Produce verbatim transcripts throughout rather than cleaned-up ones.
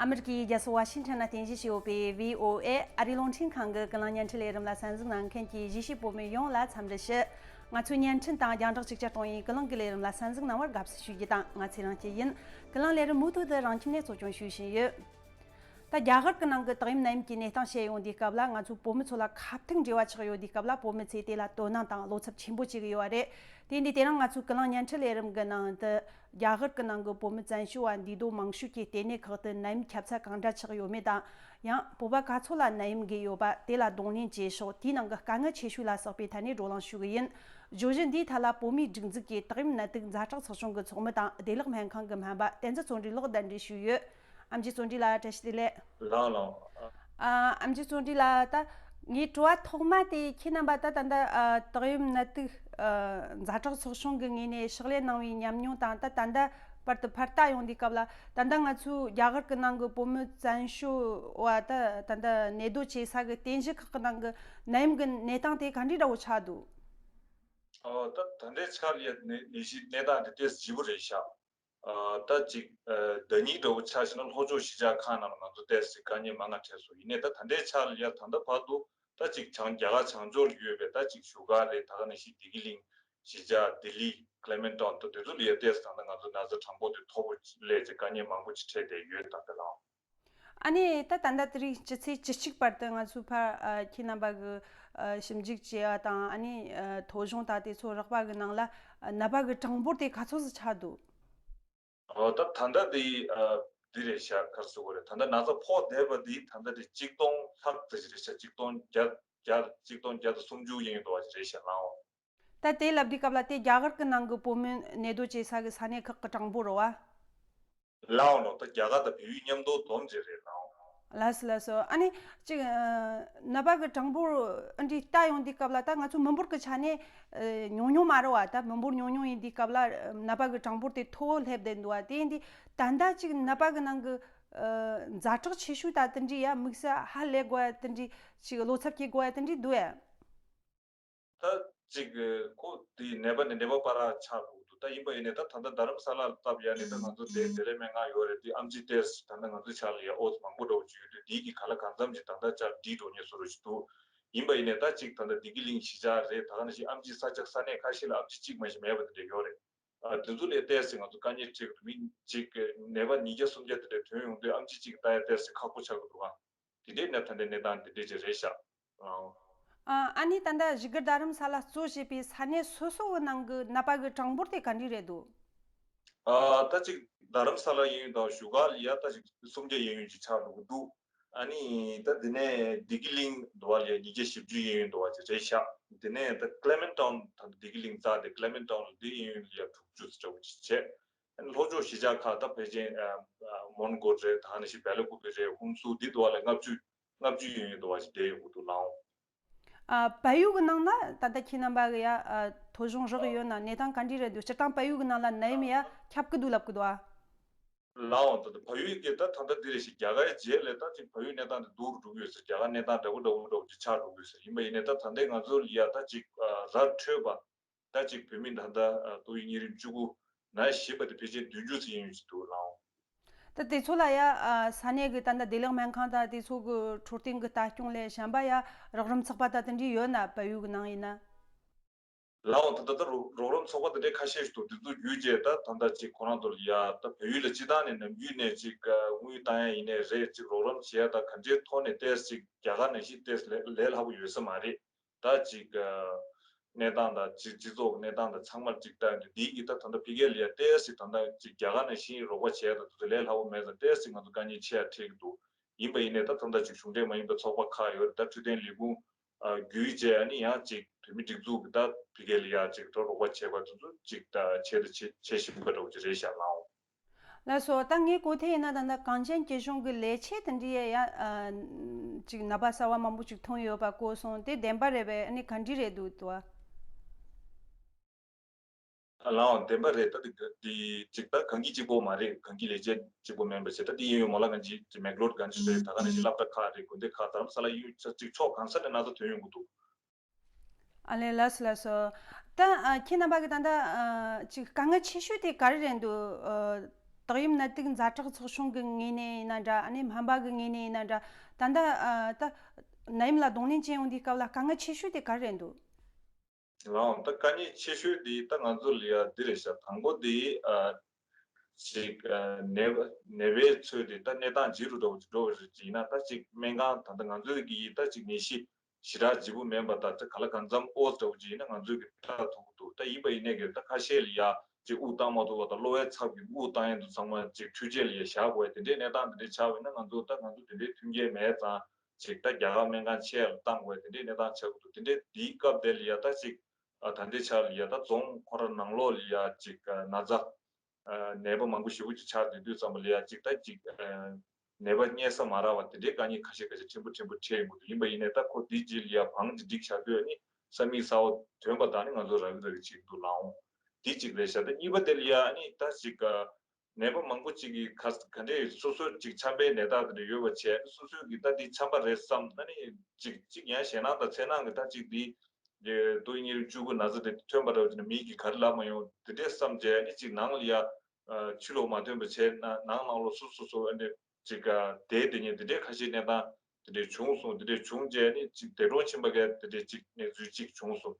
ཨ་མི་རི་ཀའི་རྒྱལ་ས་ཝ་ཤིང་ཊོན་ན་རྟེན་གཞི་བྱས་ཡོད་པའི་བྷི་ཨོ་ཨེ་ཨ་རིའི་རླུང་འཕྲིན་ཁང་གི་ཀུན་གླེང་བརྙན་འཕྲིན་ལས་རིམ་ལ་གསན་གཟིགས་གནང་མཁན་གྱི་གཞིས་བྱེས་བོད་མི་ཡོངས་ལ་འཚམས་འདྲི་ཞུ། ང་ཚོའི་བརྙན་འཕྲིན་དང་རྒྱང་བསྒྲགས་གཅིག་གྱུར་གཏོང་བའི་ཀུན་གླེང་གི་ལས་རིམ་ལ་གསན་གཟིགས་གནང་བར་དགའ་བསུ་ཞུ་རྒྱུ་དང་། ང་ཚེ་རིང་སྐྱིད་ཡིན། ཀུན་གླེང་ལས་རིམ་མུ་མཐུད་དུ་རང་ཁྱིམ་ནས་གཙོ་སྐྱོང་ཞུ་བཞིན་ཡོད། ད་རྒྱ་གར་གྱི་ནང་གི་དག་ཡམས་ནད་ཡམས་ཀྱི་གནས་སྟངས་བཤད་ཡོང་དུས་སྐབས་ལ། ང་ཚོ་བོད་མི་ཚོ་ལ་ཁ་གཏད་འབྲེལ་བ་ཆགས་ཡོད་དུས་སྐབས་ལ། བོད་མི་ཚོས་དེ་ལ་དོ་སྣང་དང་བློ་འཚབ་ཆེན་པོ་བྱེད་ཀྱི་ཡོད་པ་རེད། དེ་འདི་དེ་རིང་ང་ཚོའི་ཀུན་གླེང་བརྙན་འཕྲིན་ལས་རིམ་གྱི་ནང་དུ། རྒྱ་གར་གྱི་ནང་གི་བོད་མི་བཙན་བྱོལ་བ་འདུས་སྡོད་མང་ཤོས་ཀྱི་ལྟེ་གནས་ཁག་ཏུ་ནད་ཡམས་ཁྱབ་ཚད་གང་འདྲ་ཆགས་ཡོད་མེད་དང་། ཡང་བོད་པ་ག་ཚོད་ལ་ནད་ཡམས་འགོས་ཡོད་པ། དེ་ལ་གདོང་ལེན་བྱེད་ཕྱོགས། དེའི་ནང་གི་དཀའ་ངལ་ཆེ་ཤོས་ལ་སོགས་པའི་ཐད་ནས་བགྲོ་གླེང་ཞུ་གི་ཡིན། བརྗོད་གཞི་འདིའི་ཐད་ལ་བོད་མིའི་སྒྲིག་འཛུགས་ཀྱི་དག་ཡམས་ནད་དུག་ཛ་དྲག་ཚོགས་ཆུང་གི་ཚོགས་མི་དང་བདེ་ལེགས་སྨན་ཁང་གི་སྨན་པ་བསྟན་འཛིན་བརྩོན་འགྲུས་ལགས་གདན་འདྲེན་ཞུས་ཡོད། ཨེམ་ཆི་བརྩོན་འགྲུས་ལགས། བཀྲ་ཤིས་བདེ་ལེགས། ལགས་ལགས། ཨ། ཨེམ་ཆི་བརྩོན་འགྲུས་ལགས། ད་ངའི་དྲི་བ་ཐོག་མ་དེ། ཁྱེད་རྣམ་པ་ད་ད་ལྟ། ཨ། དག་ཡམས་ནད་དུག་ཨ། ཛ་དྲག་ཚོགས་ཆུང་གི་ངོས་ནས་ཕྱག་ལས་གནང་བའི་ཉམས་མྱོང་དང་། ད་ད་ལྟ་བར་དུ་ཕར་ལྟ་ཡོང་དུས་སྐབས་ལ། ད་ལྟ་ང་ཚོའི་རྒྱ་གར་གྱི་ནང་གི་བོད་མི་བཙན་བྱོལ་བ་ད་ད་ལྟ་གནས་སྡོད་བྱེད་ས་གི་རྟེན་གཞི་ཁག་གི་ནང་གི་ནད་ཡམས་ཀྱི་གནས་སྟངས་དེ་ག་འདྲའི་འདྲ་བོ་ཆགས་འདུག་ཨོ། ད་ད་ལྟའི་ཆར་ཡ་ནད་ནད་གཞི་གནས་སྟངས་དེ་ཏོག་ཙམ་ལྗིད་པོ་རེད་ཤག་ཨ། ད་ཅིག་ཨ། ཟླ་ཉིན་འདྲ་བོ་ཆ་བཞག་ན་ལྷོ་ཕྱོགས་གཞིས་ཆགས་ཁག་ནང་ལ་ང་ཚོ་ཏོག་ཙམ་དཀའ་ངལ་མང་ང་འཕྲད་སོང་། ཡིན་ནའི་ད་ད་ལྟའི་ཆར་ལ་ཡ་ད་ལྟ་བར་དུ་ད་ཅིག་བྱང་རྒྱ་གར་བྱང་ཕྱོགས་ལ་ཡོད་པའི་ད་ཅིག་བཞུགས་སྒར་རེད། ད་ག་ནང་བཞིན་བདེ་སྐྱིད་གླིང་གཞིས་ཆགས། ལྡི་ལི། ཀླེ་མེན་ཊོན། ད་དེ་ཚོ་ལ་ཡ་ཏོག་ཙམ་ད་ལྟ་ང་ཚོ་ན་ཚ་གྲངས་འབོར་དེ་མཐོ་པོ་སླེབས་བྱས་དཀའ་ངལ་མང་པོ་ཅིག་འཕྲད་བསྡད་ཡོད། ད་ལྟ་ལའང་། ཨ་ནི་ད་ད་ལྟ་དེ་རིང་སྤྱི་ཚེས་བཅུ་གཅིག་བར་དུ་ང་ཚོའི་ཕར། ཨ། ཁྱེད་རྣམ་པ་གི། ཨ། ཞིབ་འཇུག་བྱས་པ་དང་། ཨ་ནི། ཨ། ཐོ་གཞུང་དང་དེ་ཚོ་རགས་པ་གི་ནང་ལ། ཨ། ནད་པ་གི་གྲངས་འབོར་དེ་ག་ཚོད་ཙམ་ཆགས་འདུག་ཨོ། ད་ད་ལྟ་དེ། ཨ། འདི་རེད་ཤག་ག་རེ་ཟེར་དགོས་རེད། ད་ལྟ་ན་ཚ་ཕོག་བསྡད་པ་དེ་ད་ལྟ་དེ་གཅིག་སྟོང་ལྷག་ཙམ་ཞིག་རེད་ཤག་གཅིག་སྟོང་བརྒྱ། བརྒྱ། གཅིག་སྟོང་བརྒྱ་དང་སུམ་ཅུ་ཡིན་འདུག་པ་ཞིག་རེད་ཤག་ལའང་། ད་དེ་ལབ་དུས་སྐབས་ལ་དེ་རྒྱ་གར་གྱི་ནང་གི་བོད་མི་གནས་སྡོད་བྱེད་ས་གི་ས་གནས་ཁག་གི་གྲངས་འབོར་རེད་པ། ལའང་ནོ། ད་རྒྱ་གར་དང་བལ་ཡུལ་མཉམ་དུ་བསྡོམས་བྱས་རེད་ལའང་། ལགས་སོ་ལགས་སོ། ཨ་ནི་ཅིག་ཨ། ནད་པ་གི་གྲངས་འབོར་འདི་ལྟ་ཡོང་དུས་སྐབས་ལ། ད་ང་ཚོ་མི་འབོར་གི་ཆ་ནས། ཨ། ཉུང་ཉུང་མ་རེད་པ། ད་མི་འབོར་ཉུང་ཉུང་ཡིན་དུས་སྐབས་ལ། ཨ། ནད་པ་གི་གྲངས་འབོར་དེ་མཐོ་བོ་སླེབས་བསྡད་འདུག་པ། དེ་ཡིན་དུས་ད་ལྟ་ཅིག་ནད་པ་གི་ནང་གི། ཨ། ཛ་དྲག་ཆེ་ཤོས་ད་དེ་འདྲ་ཡ་དམིགས་བསལ་ཧ་ལས་དགོས་ཡ་དེ་འདྲ། ཅིག་བློ་འཚབ་སྐྱེ་དགོས་ཡ་དེ་འདྲ་འདུག་ཡ། ད་ཅིག་ཁོ་དེ་ནད་པ་ནས་ནད་པ་བར་ཆགས་འགྲོ་གི་འདུག་ད་ཡིན་པ་ཡིན་ནའི་ད་ད་ལྟ་རྡ་རམ་ས་ལ་ལ་བལྟས་ཡ་ནི་ད་ང་ཚོ་དེ་བདེ་ལེགས་སྨན་ཁང་ཡོད་རེད། དེ་ཨེམ་ཆི་ཏོག་ཙམ་ད་ལྟ་ང་ཚོའི་ཆ་ལ་ཡ་ཨོ་ཙམ་མང་པོ་འདྲ་བོ་ཅིག་ཡོད་དུས། དེའི་གི་ག་ལ་གང་འཚམ་ཅིག་ད་ལྟ་ཅིག་འགྲིག་འགྲོ་ཉེན་བཟོ་འདྲ་ཅིག་འདུག་ཡིན་པ་ཡིན་ནའི་ད་ཅིག་ད་ལྟ་བདེ་སྐྱིད་གླིང་གཞིས་ཆགས་རེད། ད་ག་ནང་བཞིན་ཨེམ་ཆི་ས་ཆ་ས་གནས་ཁ་ཤས་ལ་ཨེམ་ཆི་གཅིག་མ་གཏོགས་མེད་པ་དེ་འདྲ་ཡོད་རེད། ཨ། དེ་ཚོ་ལ་ཏོག་ཙམ་ང་ཚོ་དཀའ་ངལ་འཕྲད་ཀྱི་འདུག་མི་གཅིག་ནད་པ་ཉིས་བརྒྱ་སུམ་བརྒྱ་དེ་འདྲ་ཐོན་ཡོང་དུས་ཨེམ་ཆི་གཅིག་ལྟ་ཡ་ཏོག་ཙམ་ཁག་པོ་ཆགས་ཀྱི་འདུག་ཨ། དེ་འདྲའི་གནས་སྟངས་དེ་འདྲ་ཅིག་རེད་ཤག་ཨང་། ཨ། ཨ་ནི་ད་ལྟ་བཞུགས་སྒར་རྡ་རམ་ས་ལ་གཙོ་བྱས་པའི་ས་གནས་སོ་སོ་གི་ནང་གི་ནད་པ་གི་གྲངས་འབོར་དེ་ག་འདྲ་རེད་འདུག་ཨ། ད་ཅིག་རྡ་རམ་ས་ལ་གཡས་གཡོན་དང་བཞུགས་སྒར་ལ་ཡ་ད་ཅིག་སུམ་བརྒྱ་གཡས་གཡོན་ཅིག་ཆགས་འགྲོ་གི་འདུག་ཨ་ནི་ད་དེ་ནས་བདེ་སྐྱིད་གླིང་འདྲ་བ་ལ་ཡ་ཉིས་བརྒྱ་བཞི་བཅུ་གཡས་གཡོན་འདྲ་བ་ཅིག་རེད་ཤག་དེ་ནས་ད་ཀླེ་མེན་ཊོན། ད་བདེ་སྐྱིད་གླིང་རྩ་དེ་ཀླེ་མེན་ཊོན་ལ་དེ་གཡས་གཡོན་ལ་ཡ་དྲུག་ཅུ་ཙམ་འདྲ་བོ་ཅིག་བྱས། ལྷོ་ཕྱོགས་གཞིས་ཆགས་ཁག་ད་ཕལ་ཆེར་ཨ། ཨ། མོན་གྷོ་རེད། ད་ག་ནང་བཞིན་སྦེལ་ཀོབ་རེད། ཧུན་སུར་འདི་འདྲ་བ་ལ་ལྔ་བཅུ། ལྔ་བཅུ་གཡས་གཡོན་འདྲ་བ་ཞིག་བསྡད་ཡོང་གི་འདུག་ལའང་། ཨ། བལ་ཡུལ་གྱི་ནང་ན་ད་ལྟ་ཁྱེད་རྣམ་པ་གི་ཡ། ཨ། ཐོ་གཞུང་རག་ཡོད་ན་གནས་སྟངས་ག་འདྲ་རེད་འདུག་སྤྱིར་བཏང་བལ་ཡུལ་གྱི་ནང་ལ་ནད་ཡམས་ཡ་ཁྱབ་ཀྱི་འདུག་ལབ་ཀྱི་འདུག་ཨ། ལའང་། ད་ལྟ་བལ་ཡུལ་གྱི་ད་ད་ལྟ་འདི་རེད་ཤག་རྒྱ་གར་རྗེས་ལ་ད་ཅིག་བལ་ཡུལ་གནས་སྟངས་དེ་སྡུག་རུ་འགྲོ་གི་ཡོད་ཟེར། རྒྱ་གར་གནས་སྟངས་འདྲ་པོ་འདྲ་པོ་འདྲ་པོ་ཅིག་ཆགས་འགྲོ་གི་ཡོད་ཟེར། ཡིན་པ་ཡིན་ནའི་ད་ད་ལྟའི་ང་ཚོ་ལ་ཡ་ད་ཅིག་ཨ། ར་འཕྲོད་པ། ད་ཅིག་བོད་མི་ད་ལྟ་ཨ། ཏོག་དབྱིབས་གཉན་རིམས་བཅུ་དགུ་ན་བཞིན་པ་དེ་ཕལ་ཆེར་བདུན་ཅུ་ཙམ་ཡིན་ཡོད་ཀྱི་འདུག་ལའང་། ད་དེ་ཚོ་ལ་ཡ། ཨ། ས་གནས་ཀྱི་ད་ལྟ་བདེ་ལེགས་སྨན་ཁང་དང་དེ་ཚོ་གི་འཕྲོད་བསྟེན་གྱི་ལྟ་སྐྱོང་ལས་གཞན་པ་ཡ་རོགས་རམ་ཚགས་པ་དང་དེ་འདྲ་ཡོད་ན། བལ་ཡུལ་གྱི་ནང་ཡིན་ན། ལའང་། ད་ད་ལྟ་རོགས་རོགས་རམ་ཚོགས་པ་དེ་འདྲ་ཁ་ཤས་ཤིག་འདུག་དེ་ཚོ་བརྒྱུད་བྱས་ད་ད་ལྟ་ཅིག་ཁོ་རང་ཚོ་ལ་ཡ། ད་བལ་ཡུལ་ལ་སྤྱིར་བཏང་ནས་ནམ་རྒྱུན་ནས་ཅིག་ཨ། དངུལ་བཏང་ཡ་ཡིན་ནའི་རེད། ཅིག་རོགས་རམ་བྱེད་ཡ་ད་ག་འདྲའི་ཐོག་ནས་ཏོག་ཙམ་ཅིག་རྒྱ་གར་ནང་བཞིན་ཏོག་ཙམ་ལས་ལས་སླ་པོ་ཡོད་ས་མ་རེད། ད་ཅིག་ཨ། གནས་སྟངས་དང་ཅིག་སྤྱི་ཚོགས་གནས་སྟངས་དང་ཚང་མར་ཅིག་ལྟ་ཡོང་དུས། འདི་གིས་ད་ད་ལྟ་ཕ་གི་ལ་ཡ་ཏོག་ཙམ་ད་ལྟ་ཅིག་རྒྱ་གར་ནང་བཞིན་རོགས་པ་བྱས་ད་དུས་ཚོད་ལས་སླ་པོ་མེད་ཙང་ཏོག་ཙམ་ང་ཚོ་དཀའ་ངལ་ཆེ་ཡ་འཕྲད་ཀྱི་འདུག་ཡིན་པ་ཡིན་ནའི་ད་ད་ལྟ་ཅིག་གཞུང་འབྲེལ་མ་ཡིན་པའི་ཚོགས་པ་ཁག་ཡོད་རེད། ད་འཕྲོད་བསྟེན་ལས་ཁུངས་ཨ། བརྒྱུད་བྱས། ཨ་ནི་ཡང་ཅིག་བོད་མི་སྒྲིག་འཛུགས་ཀྱིས་ད་ཕ་གི་ལ་ཡ་ཅིག་ད་རོགས་པ་བྱས་པ་དེ་ཚོ་ཅིག་ད་བྱས་དང་བྱེད་བྱེད་བཞིན་པ་འདྲ་བོ་ཅིག་རེད་ཤག་ལའང་། ལགས་སོ། ད་ངས་གོ་ཐོས་ཡིན་ན་ད་ལྟ་གངས་ཅན་སྐྱིད་གཤོངས་ཀྱི་ལས་བྱེད་དེ་འདྲའི་ཡ། ཨ། ཅིག་ནད་པ་གསར་པ་མང་པོ་ཅིག་ཐོན་ཡོད་པ་གོ་སོང་། དེ་བདེན་པ་རེད་པས། ཨ་ནི་ག་འདྲ་རེད་འདུག་དོ། ཨ། ལའང་། བདེན་པ་རེད། ད་དེ་དེ་ཅིག་ད་གངས་སྐྱིད་གཅིག་པོ་མ་རེད། གངས་སྐྱིད་ལས་བྱེད་གཅིག་པོ་མིན་པ་བྱས། ད་དེ་གཡས་གཡོན་མོ་ལ་གངས་སྐྱིད་རེད། ད་ག་ནང་བཞིན་སློབ་གྲྭ་ཁག་རེད། དགོན་སྡེ་ཁག་རྡ་རམ་ས་ལ་གཡས་གཡོན་ཅིག་ཕྱོགས་གང་ས་ནས་ན་ཚ་ཐོན་ཡོང་གི་འདུག་ཨ་ལས། ལགས་སོ་ལགས་སོ། ད་ཨ། ཁྱེད་རྣམ་པ་གི་ད་ལྟ་ཨ། ཅིག་དཀའ་ངལ་ཆེ་ཤོས་དེ་ག་རེ་རེད་འདུག་ཨ། ཏོག་དབྱིབས་ནད་དུག་ཛ་དྲག་ཚོགས་ཆུང་གི་ངོས་ནས་ཡིན་ན་འདྲ། ཨ་ནི་སྨན་པ་གི་ངོས་ནས་ཡིན་ན་འདྲ། ད་ལྟ་ཨ་ད་ནད་ཡམས་ལ་གདོང་ལེན་བྱེད་ཡོང་དུས་སྐབས་ལ་དཀའ་ངལ་ཆེ་ཤོས་དེ་ག་རེ་རེད་འདུག་ལའང་ད་དཀའ་ངལ་ཆེ་ཤོས་དེ་ད་ང་ཚོ་ལ་ཡ་འདི་རེད་ཤག་དང་པོ་དེ་ཨ་ཅིག་ཨ་ནད་པ་ནད་པའི་ཚོས་དེ་ད་གནས་སྟངས་ལྗིད་རུ་འགྲོ་འགྲོ་བ་ཞིག་ཡིན་ན། ད་ཅིག་སྨན་ཁང་ད་ལྟ་ང་ཚོའི་གི་ད་ཅིག་ནད་གཞི་ཞེ་དྲག་ལྗིད་པོ་མིན་པ་དང་། ད་ག་ལ་གང་འཚམ་ཨོ་ཙམ་འདྲ་བོ་ཅིག་ཡིན་ན་ང་ཚོའི་གི་ད་ཐུག་གི་འདུག་ད་ཡིན་པ་ཡིན་ནའི་གི་ད་ཁ་ཤས་ལ་ཡ་ཅིག་དབུགས་བཏང་མ་ཐུབ་པ་དང་། གློ་བའི་ཚབ་ཀྱིས་དབུགས་བཏང་ཡས་འདུག་ཚང་མ་ཅིག་འཕྲུལ་ཆས་ལ་ཡ་བཞག་དགོས་དེ་འདྲའི་གནས་སྟངས་དེ་འདྲའི་ཆགས་པ་ཡིན་ན། ང་ཚོ་ད་ང་ཚོ་དེ་འདྲའི་མཐུན་རྐྱེན་མེད་ཙང་ཅིག་ད་རྒྱ་གར་སྨན་ཁང་ཆེ་ལ་བཏང་དགོས་དེ་འདྲའི་གནས་སྟངས་ཆགས་ཀྱི་འདུག་དེ་འདྲའི་དེའི་སྐབས་དེ་ལ་ཡ་ད་ཅིག་ཨ་ད་ལྟའི་ཆར་ལ་ཡ་ད་རྫོང་ཁོ་ར་ནང་ལོགས་ལ་ཡ་ཅིག་ཨ་ན་ཚ་ཨ་ནད་པ་མང་པོ་ཞེ་པོ་ཅིག་ཆགས་བསྡད་དུས་ཙམ་པ་ལ་ཡ་ཅིག་ད་ཅིག་ཨ་ནད་པ་རྙེད་ས་མ་རག་པ་དེ་འདྲའི་དཀའ་ངལ་ཁ་ཤས་ཁ་ཤས་ཕྲན་བུ་ཕྲན་བུ་འཕྲད་ཡོང་གི་འདུག་ཡིན་པ་ཡིན་ནའི་ད་ཁོ་དེའི་རྗེས་ལ་ཡ་བང་ཅིག་བསྒྲིགས་བཞག་དུས་ཨ་ནི་ས་མིག་གསར་པ་ཐོན་པ་དང་ནི་ང་ཚོ་རག་གི་རག་གི་བྱེད་ཀྱི་འདུག་ལའང་། དེ་གཅིག་རེད་ཤག་ད་གཉིས་པ་དེ་ལ་ཡ་ཨ་ནི་ད་ཅིག་ཨ་ནད་པ་མང་པོ་ཅིག་གིས་ག་ག་འདྲས་སོ་སོ་ཅིག་ཆམ་པའི་ནད་རྟགས་དེ་འདྲ་ཡོད་པ་བྱས། སོ་སོ་གིས་ད་འདི་ཆམ་པ་རེད་བསམ་ན་ནི་ཅིག་ཅིག་ཡང་ཞེད་སྣང་དང་འཚེར་སྣང་གིས་ད་ཅིག་འདི་ཏོག་དབྱིབས་ཉེར་བཅུ་དགུ་ན་ཚ་དེ་ཐོན་པ་འདྲ་བ་ཅིག་ན་མི་གིས་ག་རེ་ལབ་མ་ཡོང་དེ་འདྲས་བསམ་བྱས་ནི་ཅིག་ནང་ལ་ཡ་ཕྱི་ལོགས་མ་ཐོན་པ་བྱས་ན་ནང་ནང་ལོགས་སོ་སོ་སོ་ཨ་འདྲས་ཅིག་བསྡད་བསྡད་མཁན་དེ་འདྲས་ཁ་ཤས་གནས་སྟངས་དེ་འདྲས་བྱུང་སོང་། དེ་འདྲས་བྱུང་རྗེས་ནི་ཅིག་འདས་གྲོངས་ཕྱིན་པ་གས་དེ་འདྲས་ཅིག་གནས་ཚུལ་ཅིག་བྱུང་སོང་།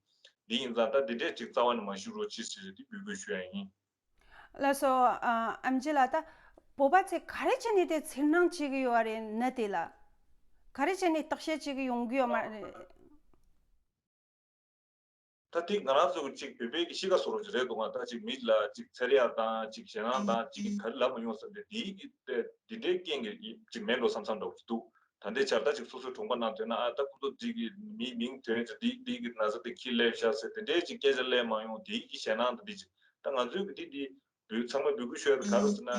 འདི་ཡིན་ཙང་ད་དེ་འདྲས་ཅིག་རྩ་བ་ནས་མ་ཞུ་རོགས་གྱིས་ཟེར་དེ་འབོད་སྐུལ་ཞུ་ཡ་ཡིན། ལགས་སོ། ཨ་ཨེམ་ཆི་ལགས། ད་བོད་པ་ཚོས་ག་རེ་བྱས་ནས་དེ་འཚེར་སྣང་བྱེད་ཀྱི་ཡོད་རེད། ནད་དེ་ལ་ག་རེ་བྱས་ནས་བརྟག་དཔྱད་བྱེད་ཀྱི་ཡོང་གི་ཡོད་མ་རེད། ད་དེ་ང་རང་ཚོ་གི་ཅིག་བོད་པའི་གི་གཤིས་ཀ་བཟོ་འདྲ་ཅིག་རེད་འདུག་ག་ད་ཅིག་མི་ལ་ཅིག་འཚེར་ཡག་དང་ཅིག་ཞེད་སྣང་དང་ཅིག་ག་རེ་ལབ་མ་ཡོང་བསམ་སྟེ་དེའི་གི་དེ་དེ་འདྲའི་རྐྱེན་གྱིས་ཅིག་མེད་འགྲོ་བསམ་བསམ་འདྲ་བོ་ཅིག་འདུག་ད་ལྟའི་ཆར་ད་ཅིག་སོ་སོའི་གྲོང་པ་ནང་ཐོན་ན། ཨ་ད་ཁོ་ཚོ་འདི་གི་མི་མིང་ཐོན་ཅིག་འདི་འདི་གི་ན་ཚ་དེ་ཁྱི་སླེབས་ཤག་ཟེར་དེ་འདྲའི་ཅིག་སྐད་ཆ་སླེབས་མ་ཡོང་། དེའི་གི་ཞེད་སྣང་དང་འདི་ཅིག་ད་ང་ཚོའི་གི་འདི་འདི་འབོད་ཚང་མས་འབོད་སྐུལ་ཞུ་ཡ་དེ་ག་རེ་ཟེར་ན།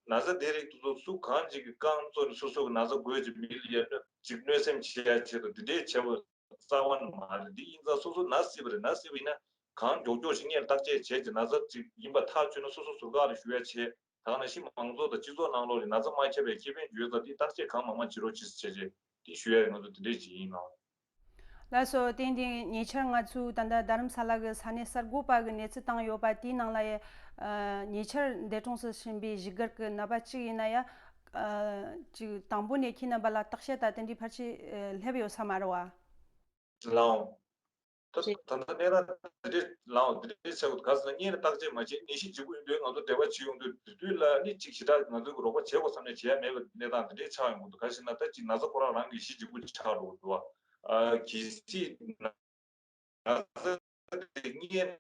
ན་ཚ་དེ་རིགས་དེ་ཚོ་སུ་གང་ཅིག་གི་རྐང་བཙུགས་ནས་སོ་སོ་གི་ན་ཚ་འགོས་ཅིག་མི་ལ་ཡ་ཅིག་གནོད་སེམས་བྱེད་ཡ་ཆེད་དུ་འདི་འདྲའི་བྱས་པ་རྩ་བ་ནས་མ་རེད། འདི་ཡིན་ཙང་སོ་སོ་ན་སྲིད་པ་རེད། ན་སྲིད་པ་ཡིན་ན་གང་མགྱོགས་མགྱོགས་ཤིག་སྔོན་ལ་བརྟག་དཔྱད་བྱས་ཀྱི་ན་ཚ་ཅིག་ཡིན་པ་ཐག་ཆོད་ན་སོ་སོ་ཟུར་བཀག་ལ་ཞུ་ཡ་བྱས། ད་ག་ནང་བཞིན་མང་ཚོགས་དང་སྤྱི་ཚོགས་ནང་ལོགས་ལ་ན་ཚ་མ་ཁྱབ་པའི་ཁེ་ཕན་ཡོད་ཙང་དེ་བརྟག་དཔྱད་གང་མང་མང་བྱེད་རོགས་གྱིས་ཟེར་བྱས་དེ་ཞུ་ཡ་ང་ཚོ་དེ་འདྲས་ཅིག་ཡིན་ནོ། ལགས་སོ། དེ་འདི་ཉེ་ཆར་ང་ཚོས་ད་ལྟ་རྡ་རམ་ས་ལ་གི་ས་གནས་གསར་འགོད་པ་གི་གནས་ཚུལ་བཏང་ཡོད་པ་དེའི་ནང་ལ་ཡ། ཨ་ཉེ་ཆར་འདས་གྲོངས་སུ་ཕྱིན་པའི་བཞུགས་སྒར་གི་ནད་པ་གཅིག་ཡིན་ན་ཡ། ཨ་ཅིག་དང་པོ་ནས་ཁྱེད་རྣམ་པ་ལ་བརྟག་དཔྱད་དང་དེ་འདྲའི་ཕལ་ཆེར་ཨ་སླེབས་ཡོད་ས་མ་རེད་བ། ལའོ། ད་ཅིག་ད་ལྟ་གནས་སྟངས་འདི་འདྲས་ལའོ་འདི་འདྲས་ཆགས་ཀྱི་འདུག་ག་ཟེར་ན་སྔོན་ལ་བརྟག་དཔྱད་མ་བྱས་ནད་གཞི་ལྗིད་པོ་ཡོད་དུས་ང་ཚོ་འབྲེལ་བ་བྱེད་ཡོང་དུས་དེ་དུས་ལ་ནི་ཅིག་ཞེ་དྲག་ང་ཚོའི་རོགས་པ་བྱེད་དགོས་བསམ་ནས་བྱེད་ཡ་མེད་པའི་གནས་སྟངས་འདི་འདྲས་ཆགས་ཡོང་གི་འདུག་ག་ཟེར་ན་ད་ཅིག་ན་ཚ་ཁོ་རང་རང་གི་གཞི་ལྗིད་པོ་ཆགས་འགྲོ་གི་འདུག་བ། ཨ་གལ་སྲིད་ན་ཚ་དེ་སྔོན་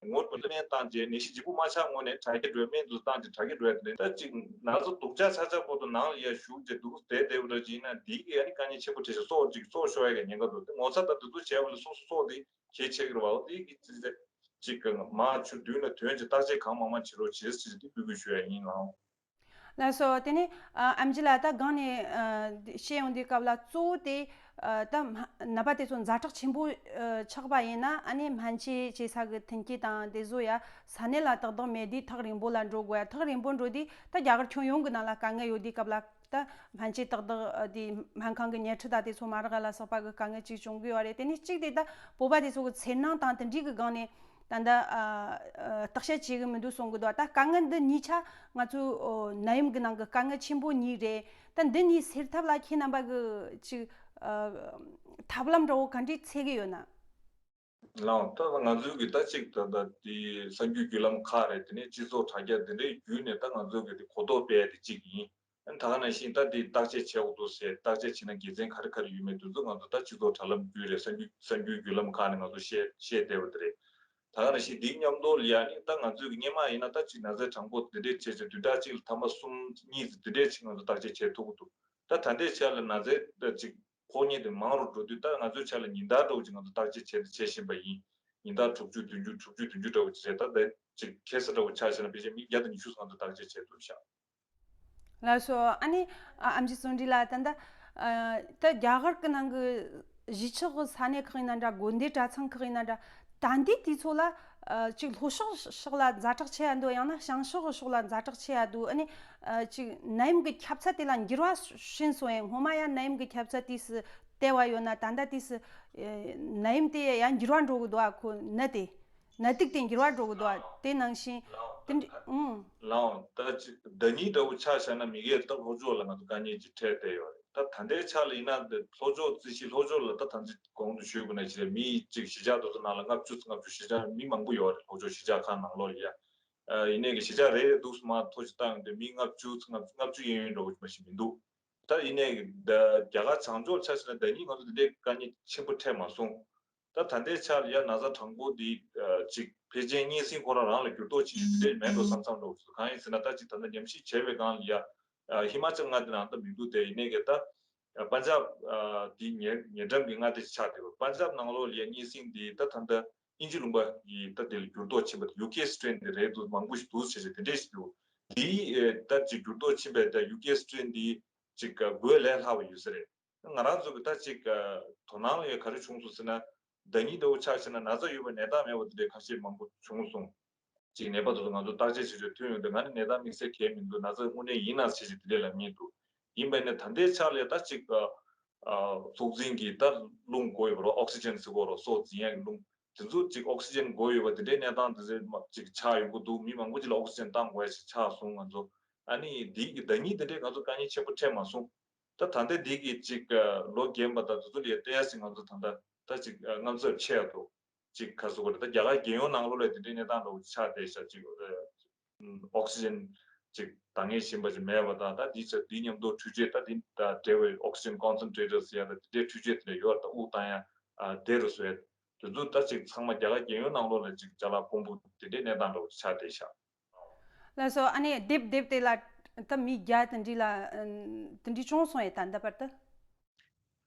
ངོ་སྤྲོད་སྨན་བཏང་རྗེས་ནད་གཞི་ལྗིད་པོ་མ་ཆགས་སྔོན་ནས་དྲག་སྐྱེད་འགྲོ་སྨན་དུ་བཏང་རྗེས་དྲག་སྐྱེད་འགྲོ་ཡ་དེ་ད་ཅིག་ན་ཚ་སྡུག་ཅག་ཆགས་ཆགས་པོ་དུ་ནང་ལ་ཡ་ཞུགས་རྗེས་འདུག་བསྡད་བསྡད་པ་འདྲ་ཅིག་ཡིན་ན་འདི་གི་ཨ་ནི་དཀའ་ངལ་ཆེན་པོ་འཕྲད་ཤག་སྲོག་ཅིག་སྲོག་ཤོར་ཡ་གི་ཉེན་ཁ་འདུག་དེ་ངོ་ཚ་དང་དེ་ཚོ་བྱས་པ་ལ་སོ་སོ་སྲོག་དེ་གལ་ཆེ་གི་རེད་བ། འོ་དེ་གི་ཅིག་ཅིག་གི་མ་ཆུ་མདུན་ལ་ཐོན་ཅིག་བརྟག་དཔྱད་གང་མང་མང་བྱེད་རོགས་བྱེད་ཟེར་དེ་འབོད་སྐུལ་ཞུ་ཡ་ཡིན་ལགས། ལགས་སོ། དེ་ནས་ཨ་ཨེམ་ཆི་ལགས། ད་སྒང་ནས་ཨ་བཤད་ཡོང་དུས་སྐབས་ལ་གཙོ་བོ་དེ་ཨ་ད་མ་ནད་པ་དེ་ཚོ་ཛ་དྲག་ཆེན་པོ་ཨ་ཆགས་པ་ཡིན་ན་ཨ་ནི་སྨན་བཅོས་བྱེད་ས་གི་མཐུན་རྐྱེན་དང་དེ་ཚོ་ཡ་ས་གནས་ལ་ཏག་ཏག་མེད་དུས་ཐག་རིང་པོ་ལ་འགྲོ་དགོས་ཡ། ཐག་རིང་པོ་འགྲོ་དུས་ད་རྒྱ་གར་ཁྱོན་ཡོངས་ཀྱི་ནང་ལ་དཀའ་ངལ་ཡོད་དུས་སྐབས་ལ། ད་སྨན་བཅོས་ཏག་ཏག་ཨ་དེ་སྨན་ཁང་གི་ཉལ་ཁྲི་དང་དེ་ཚོ་མ་རག་ལ་སོགས་པ་གི་དཀའ་ངལ་ཅིག་བྱུང་གི་ཡོད་རེད། དེ་ནས་གཅིག་དེ་ད་བོད་པ་དེ་ཚོ་གི་འཚེར་སྣང་དང་དེ་འདྲའི་གི་སྒང་ནས་ད་ལྟ་ཨ་ཨ་བརྟག་དཔྱད་བྱེད་གི་མི་འདུག་གསུང་གི་འདུག་ད་དཀའ་ངལ་འདི་གཉིས་ཆ་ང་ཚོའི་ཨོ་ནད་ཡམས་གི་ནང་གི་དཀའ་ངལ་ཆེན་པོ་གཉིས་རེད། ད་འདི་གཉིས་སེལ་ཐབས་ལ་ཁྱེད་རྣམ་པ་གི་ཅིག་ཨ་ཐབས་ལམ་འདྲ་བོ་ག་འདྲས་འཚོལ་གི་ཡོད་ན། ལའང་ད་ང་ཚོའི་གི་ད་ཅིག་ད་ད་དེ་གསར་འགྱུར་བརྒྱུད་ལམ་ཁག་རེད། དེ་ནས་སྤྱི་ཚོགས་དྲ་རྒྱ་དེ་འདྲའི་བརྒྱུད་ནས་ད་ང་ཚོའི་གི་དེ་གོ་རྟོགས་སྤེལ་ཡ་དེ་གཅིག་ཡིན། ཨ་ནི་ད་ག་ནང་བཞིན་ད་དེ་བརྟག་དཔྱད་བྱེད་དགོས་འདུག་ཟེར། བརྟག་དཔྱད་བྱེད་ན་དགེ་མཚན་ག་རེ་ག་རེ་ཡོད་མེད་དེ་ཚོ་ང་ཚོ་ད་སྤྱི་ཚོགས་དྲ་ལམ་བརྒྱུད་རེད། གསར་འགྱུར་གསར་འགྱུར་བརྒྱུད་ལམ་ཁག་ནས་ང་ཚོ་བཤད་བཤད་བསྡད་པ་དེ་རེད། ད་ག་ནང་བཞིན་དེའི་མཉམ་དུ་ལ་ཡ་ནི་ད་ང་ཚོའི་གི་སྔོན་མ་ཡིན་ན་ད་ཅིག་ན་ཚ་གྲངས་འབོར་དེ་འདྲས་བྱས་བྱས་བདུན་ཕྲག་གཅིག་ལ་ཐེངས་མ་གསུམ་གཉིས་ཙམ་དེ་འདྲས་ཅིག་ང་ཚོ་བརྟག་དཔྱད་བྱེད་ཐུབ་ཀྱི་འདུག་ད་ད་ལྟའི་ཆ་ལ་ན་ཚའི་ད་ཅིག་ཕོག་མཁན་དེ་མང་རུ་འགྲོ་དུས་ད་ང་ཚོའི་ཆ་ལ་ཉིན་ལྟར་འདྲ་བོ་ཅིག་ང་ཚོ་བརྟག་དཔྱད་བྱས་བྱེད་བཞིན་པ་ཡིན། ཉིན་ལྟར་དྲུག་ཅུ་བདུན་ཅུ་དྲུག་ཅུ་བདུན་ཅུ་འདྲ་བོ་ཅིག་རེད། ད་ད་ཅིག་ཁ་སང་འདྲ་བོ་ཆ་བཞག་ན་ཕལ་ཆེར་མི་བརྒྱ་དང་ཉི་ཤུ་ཙམ་ང་ཚོ་བརྟག་དཔྱད་བྱས་ཐུབ་ཤག་ལགས་སོ། ཨ་ནི་ཨ་ཨེམ་ཆི་བརྩོན་འགྲུས་ལགས། ད་ལྟ་ཨ་ད་རྒྱ་གར་གྱི་ནང་གི་གཞིས་ཆགས་ཀྱི་ས་གནས་ཁག་ཡིན་ན་འདྲ། དགོན་སྡེ་གྲྭ་ཚང་ཁག་ཡིན་ན་འདྲ། ད་ལྟའི་དུས་ཚོད་ལ་ཨ་ཅིག་ལྷོ་ཕྱོགས་ཕྱོགས་ལ་ཛ་དྲག་ཆེ་ཡ་འདུག་ཡང་ན་བྱང་ཕྱོགས་ཕྱོགས་ལ་ཛ་དྲག་ཆེ་ཡ་འདུག་ཨ་ནི་ཨ་ཅིག་ནད་ཡམས་ཀྱི་ཁྱབ་ཚད་དེ་ལ་འགྱུར་བ་ཕྱིན་སོང་ཡང་སྔོན་མ་ཡ་ནད་ཡམས་ཀྱི་ཁྱབ་ཚད་དུས་སུ་དལ་བ་ཡོད་ན་ད་ལྟ་དུས་སུ་ཨ་ནད་ཡམས་དེ་ཡ་འགྱུར་བ་འགྲོ་གི་འདུག་ཨ་ཁོ་ནད་དེ། ནད་དུག་དེ་འགྱུར་བ་འགྲོ་གི་འདུག་དེ་ནང་བཞིན་ དེ་འདྲ་ཨང་། ལའང་ད་ཅི་ཟླ་ཉིན་འདྲ་བོ་ཆ་བཞག་ན་མི་སྒེར་ད་ལྷོ་ཕྱོགས་ལ་ང་ཚོ་དཀའ་ངལ་ཅིག་འཕྲད་བསྡད་ཡོད་རེད། ད་ད་ལྟའི་ཆ་ལ་ཡིན་ན་འདི་ལྷོ་ཕྱོགས་རྩིས་གཞི་ལྷོ་ཕྱོགས་ལ་ད་ད་ཅི་གོང་དུ་ཞུས་པ་ནང་བཞིན་མི་ཅིག་གཞིས་ཆགས་དེ་ཚོ་ནང་ལ་ལྔ་བཅུ་ཙམ་ལྔ་བཅུ་གཞིས་ཆགས་མི་མང་པོ་ཡོད་རེད། ལྷོ་ཕྱོགས་གཞིས་ཆགས་ཁག་ནང་ལོགས་ལ་ཡ། ཨ་ཡིན་ནའི་གི་གཞིས་ཆགས་རེ་རེ་འདུག་སེ་མར་ཐོ་ཅིག་བཏང་ཡོང་དུས་མི་ལྔ་བཅུ་ཙམ་ལྔ་བཅུ་ལྔ་བཅུ་ཡན་ཡོད་འདྲ་བོ་ཅིག་མ་ཞིག་མི་འདུག་ད་ཡིན་ནའི་གི་ད་རྒྱ་གར་བྱང་ཕྱོགས་ཆ་བཞག་ན་ཟླ་ཉིན་ང་ཚོ་འདི་འདྲའི་དཀའ་ངལ་ཆེན་པོ་འཕྲད་མ་སོང་། ད་ད་ལྟའི་ཆར་ཡ་ན་ཚ་གྲངས་འབོར་འདི་ཨ་ཅིག་ཕལ་ཆེར་གཉན་སྲིན་ཁོ་རང་རང་ལ་འགྱུར་ལྡོག་ཅིག་དེ་འདྲ་མེད་འགྲོ་བསམ་བསམ་འགྲོ་གང་ཡིན་ཟེར་ན། ད་ཅིག་ད་ལྟ་ཉམས་ཞིབ་བྱས་པའི་སྒང་ལ་ཡ་ཨ་ཧི་མ་ཅལ་མངའ་སྡེ་ནང་ད་མི་འདུག་དེ་ཡིན་ནའི་གི་ད་ཨ་པན་ཇབ་ཨ་འདི་ཉེ་ཉེ་འགྲམ་གྱི་མངའ་སྡེ་ཆགས་བསྡད་པ། པན་ཇབ་ནང་ལོགས་ལ་ཡ་གཉན་སྲིན་འདི་ད་ད་ལྟ་དབྱིན་ཇི་ལུང་པ་ཡི་ད་དེ་ལ་འགྱུར་ལྡོག་ཕྱིན་པ་དེ་ཡུ་ཀེ་སི་ཊེན་དེ་རེད་འདུག་མང་པོ་ཞིག་འདུག་ཟེར་བྱས་དེ་འདྲས་ཞིག་འདུག་དེའི་ཨེ་ད་ཅིག་འགྱུར་ལྡོག་ཕྱིན་པའི་ད་ཡུ་ཀེ་སི་ཊེན་དེ་ཅིག་དགོས་ལས་སླ་བ་ཡོད་ས་རེད། ང་རང་ཚོ་གི་ད་ཅིག་དོ་སྣང་ལ་ཡ་ག་རེ་བྱུང་སོང་ཟེར་ན། ཟླ་ཉིན་ལྟ་བུ་ཆ་བཞག་ན་ན་ཚ་ཡོད་པའི་ནད་རྟགས་མེད་པ་དེ་འདྲའི་ཁ་ཤས་མང་པོ་བྱུང་སོང་། ཅིག་ནད་པ་དེ་ཚོ་ང་ཚོ་བརྟག་དཔྱད་བྱེད་ཆོག་ཐོན་ཡོང་དུས་ང་ནི་ནད་རྟགས་དམིགས་བསལ་གང་ཡང་མི་འདུག་ན་ཚ་དངོས་གནས་ཡིན་ན་ཟེར་ཞིག་དེ་འདྲས་ལབ་མཁན་འདུག་ཡིན་པ་ནི་ད་ལྟའི་ཆ་ལ་ད་ཅིག་ཨ་ཚོགས་འཛིན་གྱི་ད་རླུང་དགོས་ཡོད་པ་རོ། ཨོག་སི་ཇན་ཟེར་གོ་རོ། སྲོག་འཛིན་ཡག་གི་རླུང་དེ་ཚོ་ཅིག་ཨོག་སི་ཇན་དགོས་ཡོད་པ་དེ་འདྲའི་གནས་སྟངས་དེ་ཚོ་ཅིག་ཆགས་ཡོང་གི་འདུག་མི་མང་པོ་ཅིག་ལ་ཨོག་སི་ཇན་བཏང་དགོས་ཡ་ཞིག་ཆགས་སོང་ང་ཚོ། ཨ་ནི་འདི་གི་ཟླ་ཉིན་དེ་འདྲའི་ང་ཚོ་དཀའ་ངལ་ཆེན་པོ་འཕྲད་མ་སོང་། ད་ད་ལྟ་འདི་གི་ཅིག་ལོ་རྒན་པ་དང་དེ་ཚོ་ལ་ཡ་ཏོག་ཙམ་ང་ཚོ་ད་ལྟ་ད་ཅིག་དངངས་འཚབ་ཆེ་ཡ་འདུག་ཅིག་ག་ཟེར་དགོས་རེད། ད་རྒྱ་གར་རྒྱལ་ཡོངས་ནང་ལོགས་ལ་དེ་འདྲའི་གནས་སྟངས་འདྲ་བོ་ཆགས་བསྡད་ཤག་ཅིག་ཨོག་སི་ཇན་ཅིག་འདང་ངེས་བཞིན་པ་ཅིག་མེད་པ་དང་། ད་འདི་ཚོ་འདི་མཉམ་དུ་འཕྲུལ་ཆས་ད་འདི་ད་འབྲེལ་བའི་ཨོག་སི་ཇན་ཀོན་སན་ཊེ་རེ་ཊར་ཟེར་ཡ་ད་དེ་འདྲའི་འཕྲུལ་ཆས་དེ་འདྲ་ཡོད་རེད། ད་དབུགས་བཏང་ཡ་བདེ་རུ་བཟོ་ཡ་དེ་ཚོ་ད་ཅིག་ཚང་མ་རྒྱ་གར་རྒྱལ་ཡོངས་ནང་ལོགས་ལ་ཅིག་ཅ་ལག་ཕོན་པོ་དེ་འདྲའི་གནས་སྟངས་འདྲ་བོ་ཆགས་བསྡད་ཤག་ལགས་སོ། ཨ་ནི་རྡེབ་རྡེབ་དེ་ལ་ད་མི་བརྒྱ་དེ་འདྲ་ལ་དེ་འདྲ་བྱུང་སོང་ཡས་ད་ལྟ་བར་དུ།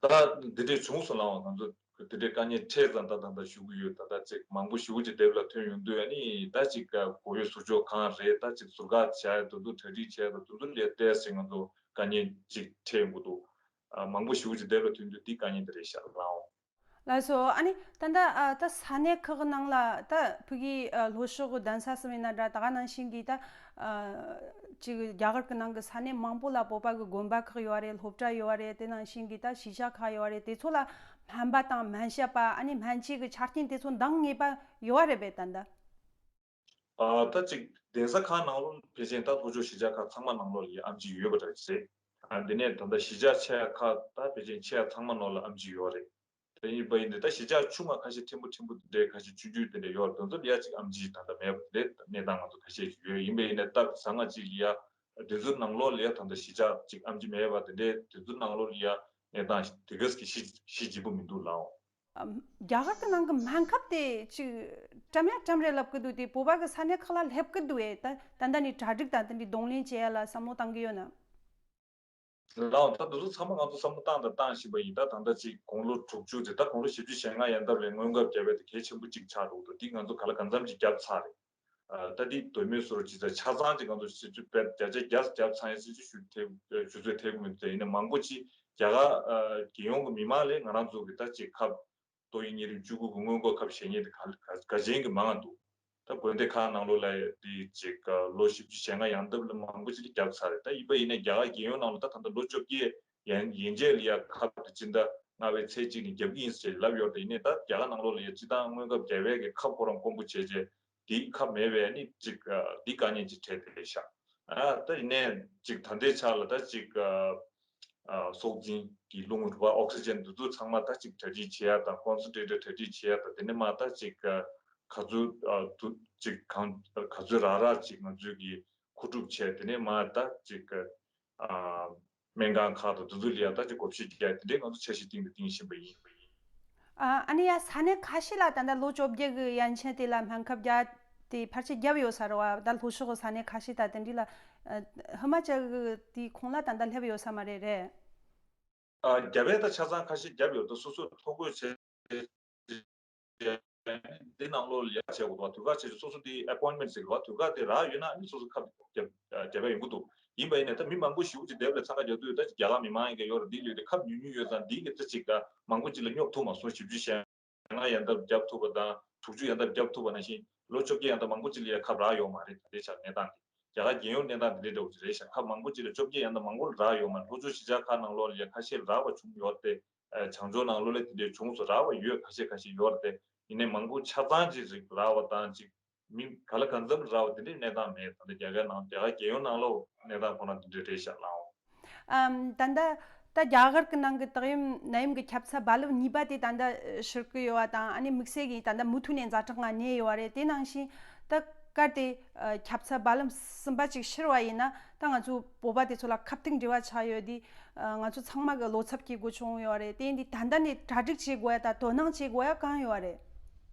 ད་འདི་འདྲས་བྱུང་སོང་། ལའང་ང་ཚོ་འདི་འདྲས་དཀའ་ངལ་འཕྲད་ཙང་ད་ད་ལྟ་ཞུ་གི་ཡོད། ད་ལྟ་ཅིག་མང་པོ་ཞེ་པོ་ཅིག་རྡེབ་ལ་ཐོན་ཡོང་དུས་ཨ་ནི་ད་ཅིག་གོ་ཡོད་ཟུར་ཕྱོགས་གང་རེད། ད་ཅིག་ཟུར་བཀག་བྱས་དུ་དུ་གྲ་སྒྲིག་བྱས་དུ་དུ་དུ་ལས་བལྟས་ཟིན་ང་ཚོ་དཀའ་ངལ་ཅིག་འཕྲད་ཡོང་གི་འདུག་མང་པོ་ཞེ་པོ་ཅིག་རྡེབ་ལ་ཐོན་དུས་འདི་དཀའ་ངལ་འདི་རེད་ཤག་ལའང་། ལགས་སོ། ཨ་ནི་ད་ལྟ་ཨ་ད་ས་གནས་ཁག་གི་ནང་ལ་ད་ཕ་གི་ཨ་ལྷོ་ཕྱོགས་གི་གདན་ས་སུ་མིན་ན་འདྲ་ད་ག་ནང་བཞིན་གྱི་ད་ཨ་ཅིག་རྒྱ་གར་གི་ནང་གི་ས་གནས་མང་པོ་ལ་བོད་པ་གི་དགོན་པ་ཁག་ཡོད་རེད། སློབ་གྲྭ་ཡོད་རེད། དེ་ནང་བཞིན་གྱི་ད་གཞིས་ཆགས་ཁག་ཡོད་རེད། དེ་ཚོ་ལ་སྨན་པ་དང་སྨན་ཞབས་པ་ཨ་ནི་སྨན་བཅོས་གི་ཆ་རྐྱེན་དེ་ཚོ་འདང་ངེས་པ་ཡོད་རེད་པས་ད་ལྟ། ཨ་ད་ཅིག་གདན་ས་ཁག་ནང་ལོགས་ཕལ་ཆེར་ད་ལྷོ་ཕྱོགས་གཞིས་ཆགས་ཁག་ཚང་མ་ནང་ལོགས་ལ་ཡ་ཨེམ་ཆི་ཡོད་པ་འདྲ་ཞིག་རེད། ཨ་འདི་ནས་ད་ལྟ་གཞིས་ཆགས་ཆེ་ཁག་ད་ཕལ་ཆེར་ཆེ་ཚང་མ་ནང་ལ་ཨེམ་ཆི་ཡོད་རེད། དེ་ཡིན་པ་ཡིན་དུས་ད་གཞིས་ཆགས་ཆུང་བ་ཁ་ཤས་ཕྲན་བུ་ཕྲན་བུ་དེ་འདྲའི་ཁ་ཤས་ཆུང་ཆུང་དེ་འདྲ་ཡོད་རེད། དེ་ཚོ་ལ་ཡ་ཅིག་ཨེམ་ཆི་ད་ལྟ་མེད་པ་དེ་འདྲའི་གནས་སྟངས་ང་ཚོ་ཁ་ཤས་ཤིག་ཡོད། ཡིན་པ་ཡིན་ན་ད་ཟ་ང་ཅིག་ལ་ཡ་དེ་ཚོ་ནང་ལོགས་ལ་ཡ་ད་ལྟ་གཞིས་ཆགས་ཅིག་ཨེམ་ཆི་མེད་པ་དེ་འདྲའི་དེ་ཚོ་ནང་ལོགས་ལ་ཡ་གནས་སྟངས་དེ་ག་ཟིག་གི་ཤི་ཤི་འཇིགས་པོ་མི་འདུག་ལའོ། ཨམ། རྒྱ་གར་གྱི་ནང་གི་སྨན་ཁབ་དེ་ཅིག་བཀྲམ་ཡ་བཀྲམ་རེད་ལབ་ཀྱི་འདུག་དེ་བོད་པ་གི་ས་གནས་ཁག་ལ་སླེབས་ཀྱི་འདུག་ཨེ། ད་ད་ལྟ་ནས་གྲ་སྒྲིག་དང་དེ་འདྲའི་གདོང་ལེན་བྱེད་ཡ་ལ་བསམ་བློ་བཏང་གི་ཡོད་ན། ལའོ། ད་དེ་ཚོ་ཚང་མ་ང་ཚོ་བསམ་བློ་བཏང་དང་བཏང་བཞིན་པ་ཡིན། ད་ད་ལྟ་ཅིག་དགུང་ལོ་དྲུག་ཅུ་དེ་ད་དགུང་ལོ་བཞི་བཅུ་ཞེ་ལྔ་ཡན་འདབ་ལ་སྔོན་ཁབ་བརྒྱབ་པ་དེ་གལ་ཆེན་པོ་ཅིག་ཆགས་འདུག་འདུག་འདི་ང་ཚོ་ག་ལ་གང་འཚམ་ཅིག་བརྒྱབ་ཚར་རེད། ཨ་ད་འདི་དོན་མེད་བཟོ་འདྲ་ཅིག་ད་ཆ་ཚང་ཅིག་ང་ཚོ་ཞིབ་འཇུག་དཔེ་བརྒྱ་ཆ་བརྒྱ་ཐེབས་ཚང་ཡིན་ཟེར་ཅིག་ཞུ་ཐེབས་ཞུ་ཚོད་ཐེབས་ཀྱི་མི་འདུག་ད་ཡིན་ན་མང་པོ་ཅིག་རྒྱ་གར་ཨ་རྒྱལ་ཡོངས་ཀྱི་མི་མང་ལས་ང་རང་ཚོ་གི་ད་ཅིག་ཁབ་ཏོག་དབྱིབས་གཉན་རིམས་བཅུ་དགུ་གི་སྔོན་འགོག་ཁབ་བཞེས་མཁན་དེ་ག་ག་ག་ཅན་གྱི་མང་ང་འདུག་ད་དགོན་སྡེ་ཁག་ནང་ལོགས་ལ་དེ་ཅིག་ལོ་བཞི་བཅུ་ཞེ་ལྔ་ཡན་འདབ་ལ་མང་པོ་ཅིག་ལ་བརྒྱབ་ཚར་རེད། ད་ཡིན་པ་ཡིན་ན་རྒྱ་གར་རྒྱལ་ཡོངས་ནང་ལ་ད་ད་ལྟ་ལོ་བཅོ་བརྒྱད་ཡན་ཡན་ཆད་ལ་ཡ་ཁབ་དེ་སྤྱི་ཟླ་ལྔ་པའི་ཚེས་གཅིག་ནས་བརྒྱབ་ཀྱི་ཡིན་ཟེར་ལབ་ཡོད་རེད། ད་ཡིན་ནའི་ད་རྒྱ་གར་ནང་ལོགས་ལ་ཡ་སྤྱི་བཏང་སྔོན་ཁབ་བརྒྱབ་པའི་གི་ཁབ་ཁོ་རང་དཀོན་པོ་བྱས་རྗེས་དེའི་ཁབ་མེད་པས་ནི་ཅིག་འདི་དཀའ་ངལ་ཅིག་འཕྲད་བསྡད་ཤག་ཨ་ད་ཡིན་ནའི་ཅིག་ད་ལྟའི་ཆ་ལ་ད་ཅིག་ཨ་སྲོག་འཛིན་གྱི་རླུང་རུ་བ་ཨོག་སི་ཇན་འདི་ཚོ་ཚང་མ་ད་ཅིག་གྲ་སྒྲིག་བྱེད་ཡ་དང་ཀོན་སན་ཊེ་རེ་ཊར་གྲ་སྒྲིག་བྱེད་ཡ་དང་དེ་ནས་མ་ད་ཅིག་ག་ཚོད་ཨ་དུ་ཅིག་གང་ག་ཚོད་རག་རག་ཅིག་ང་ཚོས་ཀྱི་མཁོ་སྒྲུབ་བྱས་དེ་ནས་མ་ད་ཅིག་ག་ཨ་སྨན་ཁང་ཁག་དང་འདི་ཚོ་ལ་ཡ་ད་ཅིག་བགོ་བཤའ་རྒྱག་ཡ་དེ་འདྲའི་ང་ཚོ་འཆར་གཞི་སྟེང་དུ་བཏིང་བཞིན་པ་ཡིན། ཨ་ཨ་ནི་ཡ་ས་གནས་ཁ་ཤས་ལ་ད་ལྟ་ལོ་བཅོ་བརྒྱད་ཀྱི་ཡན་ཆད་དེ་ལ་སྨན་ཁབ་བརྒྱབ་དེ་ཕལ་ཆེར་བརྒྱབ་ཡོད་ས་རེད་བ། ད་ལྷོ་ཕྱོགས་ཀྱི་ས་གནས་ཁ་ཤས་ད་དེ་འདྲ་ལ་ཨ་ཧི་མ་ཅལ་གྱི་དེའི་ཁོངས་ལ་ད་ལྟ་སླེབས་ཡོད་ས་མ་རེད་རེད། ཨ་བརྒྱབ་པའི་ད་ཆ་ཚང་ཁ་ཤས་བརྒྱབ་ཡོད། ད་སོ་སོ་ཐོ་འགོད་བྱས་འདི་ནང་ལོགས་ལ་ཡ་བྱས་དགོས་འདུག་དུས་ཁ་ཆེ་ཆེ་སོ་སོ་དེ་ཨེ་པོའིན་མེན་ཊི་ཟེར་གི་རེད་བ། དུས་ཁ་དེ་རག་ཡོད་ན་ཨ་ནི་སོ་སོ་ཁབ་བརྒྱབ་བརྒྱབ་ཡ་ཡོང་གི་འདུག་ཡིན་པ་ཡིན་ནའི་ད་མི་མང་པོ་ཞེ་པོ་ཅིག་དེབ་ལ་འཚང་ཁ་རྒྱག་དུས་ད་ཅིག་རྒྱ་གར་མི་མང་ཡིན་གྱི་ཡོད་རེད། འདི་ལོས་དེ་ཁབ་ཉུང་ཉུང་ཡོད་ཙང་འདི་གི་ད་ཅིག་ད་མང་པོ་ཅིག་ལ་སྙོབ་ཐུབ་མ་སོང་། བཞི་བཅུ་ཞེ་ལྔ་ཡན་འདབ་བརྒྱབ་ཐུབ་པ་དང་དྲུག་ཅུ་ཡན་འདབ་བརྒྱབ་ཐུབ་པ་ནང་བཞིན་ལོ་བཅོ་བརྒྱད་ཡན་འདབ་མང་པོ་ཅིག་ལ་ཡ་ཁབ་རག་ཡོད་མ་རེད། ད་ལྟའི་ཆར་གནས་སྟངས་འདི་རྒྱ་གར་རྒྱལ་ཡོངས་གནས་སྟངས་འདི་འདྲའི་འདྲ་བོ་ཅིག་རེད་ཤག་ཁབ་མང་པོ་ཅིག་ལ་བཅོ་བརྒྱད་ཡན་འདབ་མང་པོ་ལ་རག་ཡོད་མ་རེད། ལྷོ་ཕྱོགས་གཞིས་ཆགས་ཁག་ནང་ལོགས་ལ་ཡ་ཁ་ཤས་རག་པ་བྱུང་ཡོད་དེ། ཨ་བྱང་ཕྱོགས་ནང་ལོགས་ལ་དེ་འདྲའི་བྱུང་སོང་། རག་པ་ཡོད་ཁ་ཤས་ཁ་ཤས་ཡོད་རེད་དེ། ཡིན་ནའི་མང་པོ་ཆ་ཚང་ཅིག་རིགས་རག་པ་དང་ཅིག་ མི་ག་ལ་གང་འཚམ་རག་པ་དེ་འདྲའི་གནས་སྟངས་མེད། ད་ལྟ་རྒྱ་གར་ནང་རྒྱ་གར་རྒྱལ་ཡོངས་ནང་ལོགས་གནས་སྟངས་ཁོ་ན་དེ་འདྲ་རེད་ཤག་ལགས། ཨམ། ད་ལྟ་ད་རྒྱ་གར་གྱི་ནང་གི་ཏོག་དབྱིབས་ནད་ཡམས་ཀྱི་ཁྱབ་ཚད་རྦ་རླབས་གཉིས་པ་དེ་ད་ལྟ་ཤར་གྱི་ཡོད་པ་དང་། ཨ་ནི་དམིགས་བསལ་གྱིས་ད་ལྟ་མུ་མཐུད་ནས་ཛ་དྲག་ངང་གནས་ཡོད་པ་རེད། དེ་ནང་བཞིན་ད་གལ་ཏེ་ཨ་ཁྱབ་ཚད་རྦ་རླབས་གསུམ་པ་ཅིག་ཤར་བ་ཡིན་ན། ད་ང་ཚོ་བོད་པ་དེ་ཚོ་ལ་ཁ་གཏད་འདྲ་བ་ཆགས་ཡོད་དེ། ཨ་ང་ཚོ་ཚང་མ་གི་བློ་འཚབ་སྐྱེ་དགོས་བྱུང་ཡོད་རེད། དེ་ཡིན་དུས་ད་ལྟ་ནས་གྲ་སྒྲིག་བྱེད་དགོས་ཡ་དང་དོ་སྣང་བྱེད་དགོས་ཡ་གང་ཡོད་རེད།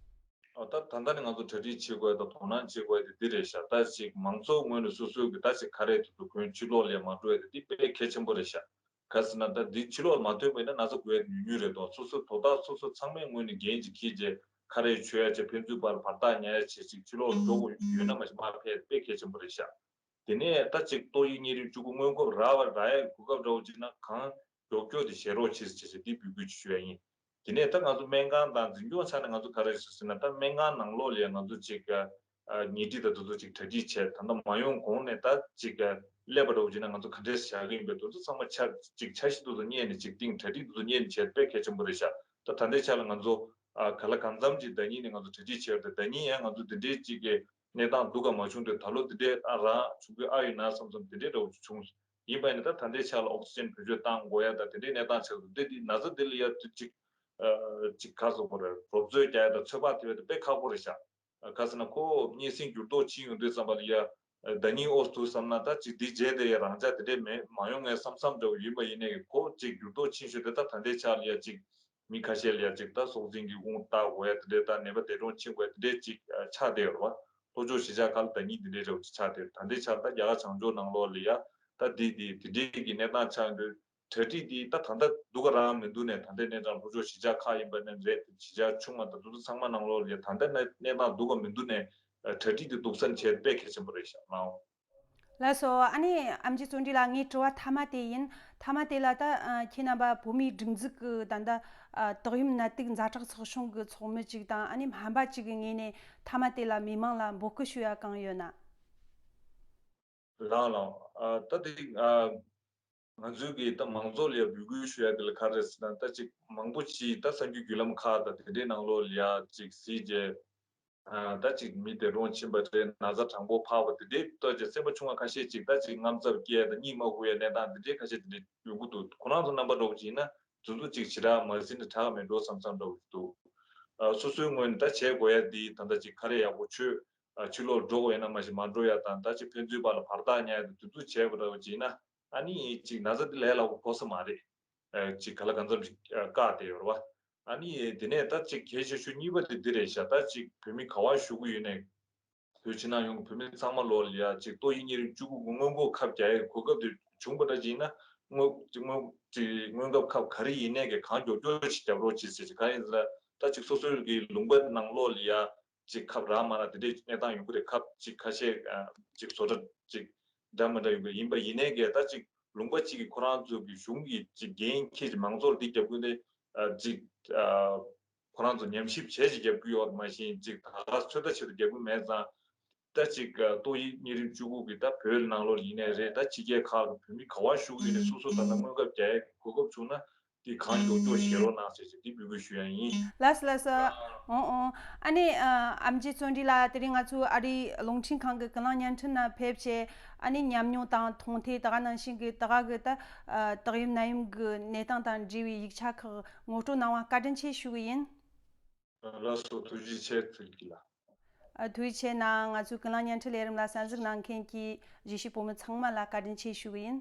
ཨ་ད་ད་ལྟ་ནས་ང་ཚོ་གྲ་སྒྲིག་བྱེད་དགོས་ཡ་དང་དོ་སྣང་བྱེད་དགོས་ཡ་དེ་འདི་རེད་ཤག་ད་ཅིག་མང་ཚོགས་ངོས་ནས་སོ་སོའི་གི་ད་ཅིག་ཁ་རས་དེ་ཚོ་གོན། ཕྱི་ལོགས་ལ་ཡ་མ་འགྲོ་ཡ་དེ་འདི་དཔེ་གལ་ཆེན་པོ་རེད་ཤག་ག་ཟེར་ན་ད་འདི་ཕྱི་ལོགས་ལ་མ་ཐོན་པ་ཡིན་ན་ན་ཚ་འགོས་ཡ་ཉུང་ཉུང་རེད་དོ། སོ་སོ་དོ་བདག་སོ་སོ་ཚང་མའི་ངོས་ནས་འགན་ཅིག་འཁྱེར་བྱས་ཁ་རས་མཆོད་ཡ་བྱས། ཕན་ཚུན་བར་བར་ཐག་ཉར་ཡ་བྱས། ཅིག་ཕྱི་ལོགས་ལ་འགྲོ་དགོས་ཡོད་ན་མ་གཞི་མར་ཕེབས་དཔེ་གལ་ཆེན་པོ་རེད་ཤག་དེ་ནས་ད་ཅིག་ཏོག་དབྱིབས་གཉན་རིམས་བཅུ་དགུ་སྔོན་འགོག་རག་པ་རག་ཡ་གོ་སྐབས་འདྲ་བོ་ཅིག་ན་གང་མགྱོགས་མགྱོགས་དེ་བཞེས་རོགས་བྱེད་ཟེར་བྱས་འདི་འབོད་སྐུལ་ཅིག་ཞུ་ཡ་ཡིན། དེ་ནས་ད་ང་ཚོ་སྨན་ཁང་དང་འཛིན་སྐྱོང་ཆ་ནས་ང་ཚོ་ག་རེ་ཞུ་ཟེར་ན། ད་སྨན་ཁང་ནང་ལོགས་ལ་ཡ་ང་ཚོ་ཅིག་ཨ་ཉལ་ཁྲི་དང་དེ་ཚོ་ཅིག་གྲ་སྒྲིག་བྱས། ད་ལྟ་མ་ཡོང་གོང་ནས་ད་ཅིག་ཨ་སླེབས་པ་འདྲ་བོ་ཅིག་ན་ང་ཚོ་ག་འདྲས་བཞག་གི་ཡིན་པས། དེ་ཚོ་ཚང་མ་ཆ་ཅིག་འཆར་གཞི་དེ་ཚོ་སྔོན་ནས་ཅིག་བཏིང་། གྲ་སྒྲིག་དེ་ཚོ་སྔོན་ནས་བྱས་དཔེ་གལ་ཆེན་པོ་རེད་ཤག་ད་ད་ལྟའི་ཆ་ལ་ང་ཚོ་ཨ་ག་ལ་གང་འཚམ་ཅིག་ཟླ་ཉིན་ནས་ང་ཚོ་གྲ་སྒྲིག་བྱས་ཡོད་རེད། ཟླ་ཉིན་ཡང་ང་ཚོ་དེ་འདྲའི་ཅིག་གི་གནས་སྟངས་སྡུག་ག་མ་བྱུང་དུས་ད་ལོ་དེ་འདྲའི་ཨ་རང་བྱུང་གི་ཨ་ཡོད་ན་བསམ་བསམ་དེ་འདྲའི་འདྲ་བོ་ཅིག་བྱུང་། ཡིན་པ་ཡིན་ན་ད་ད་ལྟའི་ཆ་ལ་ཨོག་སི་ཅན་བེད་སྤྱོད་བཏང་དགོས་ཡ་ད་དེ་འདྲའི་གནས་སྟངས་ཆགས་འདུག་དེ་དེ་ན་ཚ་དེ་ལ་ཡ་དུས་ཅིག་ཨ་ཅིག་ག་རེ་ཟེར་དགོས་རེད། རོབ་ཚོད་རྒྱག་ཡ་ད་ཚོད་དཔག་ཐེབས་ཡ་ད་དཔེ་ཁག་པོ་རེད་ཤག་ག་ཟེར་ན་ཁོ་སྙན་སེང་འགྱུར་ལྡོག་ཕྱིན་ཡོང་དུས་ཙམ་པ་ལ་ཡ་ཟླ་ཉིན་ཨོ་ཐུག་བསམ་ན་ད་ཅིག་འདི་རྗེས་དེ་ཡ་རང་འཇགས་དེ་འདྲས་མེད་མ་ཡོང་ངས་བསམ་བསམ་འདྲ་བོ་ཡིན་པ་ཡིན་ནའི་ཁོ་ཅིག་འགྱུར་ལྡོག་ཕྱིན་ཤོས་དེ་ད་ད་ལྟའི་ཆ་ལ་ཡ་ཅིག་མི་ཁ་ཤས་ལ་ཡ་ཅིག་ད་སྲོག་འཛིན་གྱི་དབང་བཏགས་དགོས་ཡ་དེ་འདྲས། ད་ནད་པ་འདས་གྲོངས་ཕྱིན་དགོས་ཡ་དེ་འདྲས་ཅིག་ཆགས་བསྡད་ཡོད་རེད་བ། ལྷོ་ཕྱོགས་གཞིས་ཆགས་ཁག་ལ་ཟླ་ཉིན་དེ་འདྲས་འདྲ་བོ་ཅིག་ཆགས་བསྡད་ཡོད། ད་ལྟའི་ཆ་ལ་ད་རྒྱ་གར་བྱང་ཕྱོགས་ནང་ལོགས་ལ་ཡ་ད་འདི་འདི་དེ་འདྲས་ཀྱི་གནས་སྟངས་ཆགས་ཡོང་དུས། གྲ་སྒྲིག་འདི་ད་ད་ལྟ་སྡུག་ག་རང་མི་འདུག་ནས། ད་ལྟའི་གནས་སྟངས་ལྷོ་ཕྱོགས་གཞིས་ཆགས་ཁག་ཡིན་པ་ནས་རེད། གཞིས་ཆགས་ཆུང་བ་དང་དེ་ཚོ་ཚང་མ་ནང་ལོགས་ལ་ད་ལྟ་གནས་གནས་སྟངས་སྡུག་ག་མི་འདུག་ནས། གྲ་སྒྲིག་འདི་སྡུག་ས་ནས་བྱས་དཔེ་གལ་ཆེན་པོ་རེད་ཤག་ལགས། ལགས་སོ། ཨ་ནི་ཨེམ་ཆི་བརྩོན་འགྲུས་ལགས། ངའི་དྲི་བ་མཐའ་མ་དེ་ཡིན། མཐའ་མ་དེ་ལ་ད་ཨ་ཁྱེད་རྣམ་པ་བོད་མིའི་སྒྲིག་འཛུགས་ཀྱི་ད་ལྟ་ཨ་ཏོག་དབྱིབས་ནད་དུག་ཛ་དྲག་ཚོགས་ཆུང་གི་ཚོགས་མི་ཅིག་དང་། ཨ་ནི་སྨན་པ་ཅིག་གི་ངོས་ནས་མཐའ་མ་དེ་ལ་མི་མང་ལ་འབོད་སྐུལ་ཞུ་ཡ་གང་ཡོད་ན། ལགས་ལགས། ཨ་ད་དེ་ཨ། ང་ཚོའི་གི་ད་མང་ཚོགས་ལ་ཡ་འབོད་སྐུལ་ཞུ་ཡ་དེ་ལ་ག་རེ་ཟེར་ན། ད་ཅིག་མང་པོ་ཅིག་ད་གསར་འགྱུར་བརྒྱུད་ལམ་ཁག་དང་དེ་འདྲའི་ནང་ལོགས་ལ་ཡ་ཅིག་གཟིགས་རྗེས། ཨ་ད་ཅིག་མི་འདས་གྲོངས་ཕྱིན་པ་རེད། ན་ཚ་གྲངས་འབོར་འཕར་བ་དེ་འདྲའི་ལྟོས་རྗེས་སེམས་པ་ཆུང་བ་ཁ་ཤས་ཅིག་ད་ཅིག་དངངས་འཚབ་སྐྱེ་ཡ་དང་གཉིད་མ་ཁུག་ཡ་གནས་སྟངས་དེ་འདྲའི་ཁ་ཤས་དེ་འདྲ་ཡོང་གི་འདུག་ཁོ་རང་ཚོ་རྣམ་པ་འདྲ་བོ་ཅིག་ཡིན་ན་དེ་ཚོ་ཅིག་ཞེ་དྲག་མ་ཟིན་ན་དྲག་མེད་འགྲོ་བསམ་བསམ་འདྲ་བོ་ཅིག་འདུག་ཨ་སོ་སོའི་ངོས་ནས་ད་བྱེད་དགོས་ཡ་འདི་ད་ལྟ་ཅིག་ཁ་རས་ཡག་པོ་མཆོད། ཨ་ཕྱི་ལོགས་འགྲོ་དགོས་ཡིན་ན་མ་གཞི་མ་འགྲོ་ཡ་དང་། ད་ཅིག་ཕན་ཚུན་བར་ལ་བར་ཐག་ཉར་ཡ་དང་དེ་ཚོ་བྱས་པ་འདྲ་བོ་ཅིག་ཡིན་ན། ཨ་ནི་ཅིག་ན་ཚ་འདི་ལས་སླ་པོ་ཕོག་ས་མ་རེད། ཨ་ཅིག་ག་ལ་གང་འཚམ་ཞིག་ཨ་བཀག་བསྡད་ཡོད་རེད་བ། ཨ་ནི་དེ་ནས་ད་ཅིག་གལ་ཆེ་ཤོས་གཉིས་པ་དེ་འདི་རེད་ཤག་ད་ཅིག་བོད་མི་ག་བ་བཞུགས་ཀྱི་ཡོད་ནའི། བོད་ཕྱི་ནང་ཡོངས་ཀྱི་བོད་མི་ཚང་མ་ལོགས་ལ་ཡ་ཅིག་ཏོག་དབྱིབས་གཉན་རིམས་བཅུ་དགུ་གི་སྔོན་འགོག་ཁབ་རྒྱག་ཡའི་གོ་སྐབས་དེ་བྱུང་པ་འདྲ་ཅིག་ཡིན་ན། སྔོན་སྔོན་ཅིག་སྔོན་ཁབ་ཁབ་ག་རེ་ཡིན་ནའི་གི་གང་མགྱོགས་མགྱོགས་ཅིག་རྒྱབ་རོགས་བྱེད་ཟེར་ཅིག་གང་ཡིན་ཟེར་ན། ད་ཅིག་སོ་སོའི་གི་ལུང་པ་ནང་ལོགས་ལ་ཡ་ཅིག་ཁབ་རག་མ་རག་དེ་འདྲའི་གནས་སྟངས་ཡོང་གི་རེད། ཁབ་ཅིག་ཁ་ཤས་ཨ་ཅིག་བཟོ་གྲྭ་ཅིག་འདྲ་མི་འདྲ་ཡོང་གི་ཡིན་པ་ཡིན་ནའི་གི་ད་ཅིག་ལུང་པ་ཅིག་གི་ཁོ་རང་ཚོ་གི་གཞུང་གི་ཅིག་འགན་འཁྱེར་ཅིག་མང་ཚོགས་ལ་འདི་རྒྱབ་ཀྱི་འདི་ཨ་ཅིག་ཨ་ཁོ་རང་ཚོ་ཉམས་ཞིབ་བྱས་ཅིག་རྒྱབ་ཀྱི་ཡོད་མ་གཞི་ཅིག་ད་ག་ཚོད་ལྟ་ཆེད་དུ་རྒྱབ་ཀྱི་མེད་ཙང་། ད་ཅིག་ཨ་ཏོག་དབྱིབས་གཉན་རིམས་བཅུ་དགུ་གི་ད་བོད་ནང་ལོགས་ཡིན་ནའི་རེད། ད་ཕྱི་རྒྱལ་ཁག་གི་བོད་མི་ག་བ་བཞུགས་ཡོད་ནའི་སོ་སོ་ད་ལྟ་སྔོན་ཁབ་རྒྱག་ཡའི་གོ་སྐབས་བྱུང་ན། དེ་གང་མགྱོགས་མགྱོགས་བཞེས་རོགས་གནང་ཟེར་ཞེས་འདི་འབོད་སྐུལ་ཞུ་ཡ་ཡིན། ལགས་སོ་ལགས་སོ། འོང་འོང་། ཨ་ནི་ཨ་ཨེམ་ཆི་བརྩོན་འགྲུས་ལགས། དེ་རིང་ང་ཚོའི་ཨ་རིའི་རླུང་འཕྲིན་ཁང་གི་ཀུན་གླེང་བརྙན་འཕྲིན་ནང་ཕེབས་བྱས། ཨ་ནི་ཉམས་མྱོང་དང་མཐོང་ཐོས་ད་ག་ནང་བཞིན་གྱི་ད་ག་གི་ད་ཨ་ཏོག་དབྱིབས་ནད་ཡམས་ཀྱི་གནས་སྟངས་དང་འབྲེལ་བའི་ཡིག་ཆ་ཁག་ངོ་སྤྲོད་གནང་བ་བཀའ་དྲིན་ཆེ་ཞུ་གི་ཡིན། ལགས་སོ། ཐུགས་རྗེ་ཆེ་བརྩོན་འགྲུས་ལགས། ཨ་ཐུགས་རྗེ་ཆེ་གནང་། ང་ཚོའི་ཀུན་གླེང་བརྙན་འཕྲིན་ལས་རིམ་ལ་གསན་གཟིགས་གནང་མཁན་གྱི་གཞིས་བྱེས་བོད་མི་ཚང་མ་ལ་བཀའ་དྲིན་ཆེ་ཞུ་གི་ཡིན།